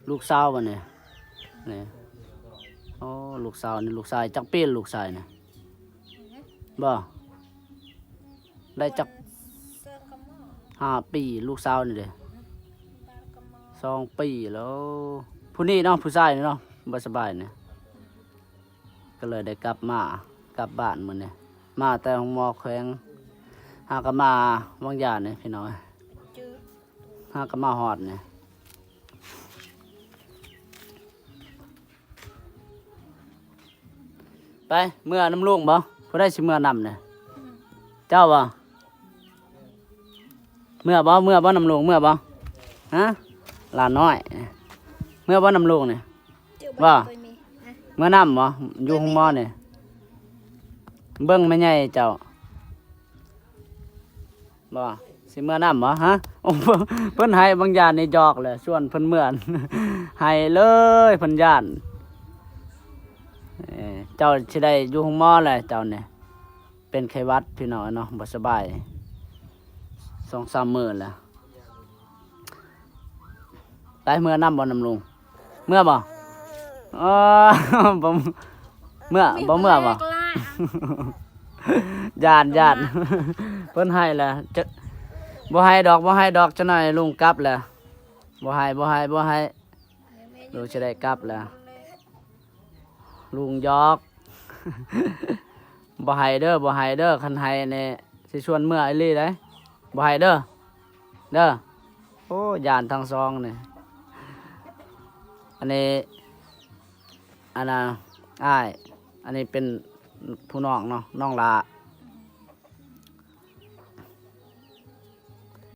ລູກສາວບໍ່ນີ້? ນີ້ ໂອ້ ລູກສາວນີ້ ລູກຊາຍຈັກປີລະ ລູກຊາຍນີ້? ບໍ່ ໄດ້ຈັກ ຫ້າປີ ລູກສາວນີ້ເດ້ ສອງປີແລ້ວ. ຜູ້ນີ້ເນາະ ຜູ້ຊາຍນີ້ເນາະ ບໍ່ສະບາຍນີ້ ກໍເລີຍໄດ້ກັບມາ ກັບບ້ານມື້ນີ້ ມາແຕ່ໂຮງໝໍແຂວງ ຫາກໍມາວັງຢານີ້ພີ່ນ້ອງ ຫາກໍມາຮອດນີ້. ໄປ ເມືອນຳລຸງບໍ່? ຜູ້ໃດຊິເມືອນຳນີ້? ເຈົ້າບໍ່? ເມືອບໍ່? ເມືອບໍ່ນຳລຸງ? ເມືອບໍ່? ຮະ? ຫຼານນ້ອຍ ເມືອບໍ່ນຳລຸງນີ້? ບໍ່ ເມືອນຳບໍ່? ຢູ່ໂຮງໝໍນີ້ ເບິ່ງແມ່ໃຫຍ່ເຈົ້າ. ບໍ່ ຊິເມືອນຳບໍ່? ຮະ? ໂອ້ ເພິ່ນໃຫ້ບາງຢ່າງນີ້ຢອກແຫຼະ ຊວນເພິ່ນເມືອນ ໃຫ້ເລີຍ ເພິ່ນຢ້ານ. ເອີ ເຈົ້າຊິໄດ້ຢູ່ໂຮງໝໍແຫຼະ ເຈົ້ານີ້ ເປັນໄຂ້ຫວັດພີ່ນ້ອງເນາະ ບໍ່ສະບາຍສອງສາມມື້ແລ້ວ. ໄປ ເມືອນຳບໍ່ນຳລຸງ? ເມືອບໍ່? ອໍ ບໍ່ ເມືອ ບໍ່ເມືອບໍ່? ຢ້ານ ຢ້ານ ເພິ່ນໃຫ້ແຫຼະ ຈະ ບໍ່ໃຫ້ດອກ ບໍ່ໃຫ້ດອກ ຈັກໜ້ອຍລຸງກັບແຫຼະ. ບໍ່ໃຫ້ ບໍ່ໃຫ້ ບໍ່ໃຫ້ ລຸງຊິໄດ້ກັບແລ້ວ. ລຸງຢອກ ບໍ່ໃຫ້ເດີ ບໍ່ໃຫ້ເດີ ຄັນໃຫ້ນີ້ຊິຊວນເມືອອີ່ຫຼີໄດ໋ ບໍ່ໃຫ້ເດີ ເດີ. ໂອ້ ຢ້ານທັງສອງນີ້ ອັນນີ້ ອັນນ່າ ອ້າຍ ອັນນີ້ເປັນຜູ້ນ້ອງເນາະ ນ້ອງຫຼ້າ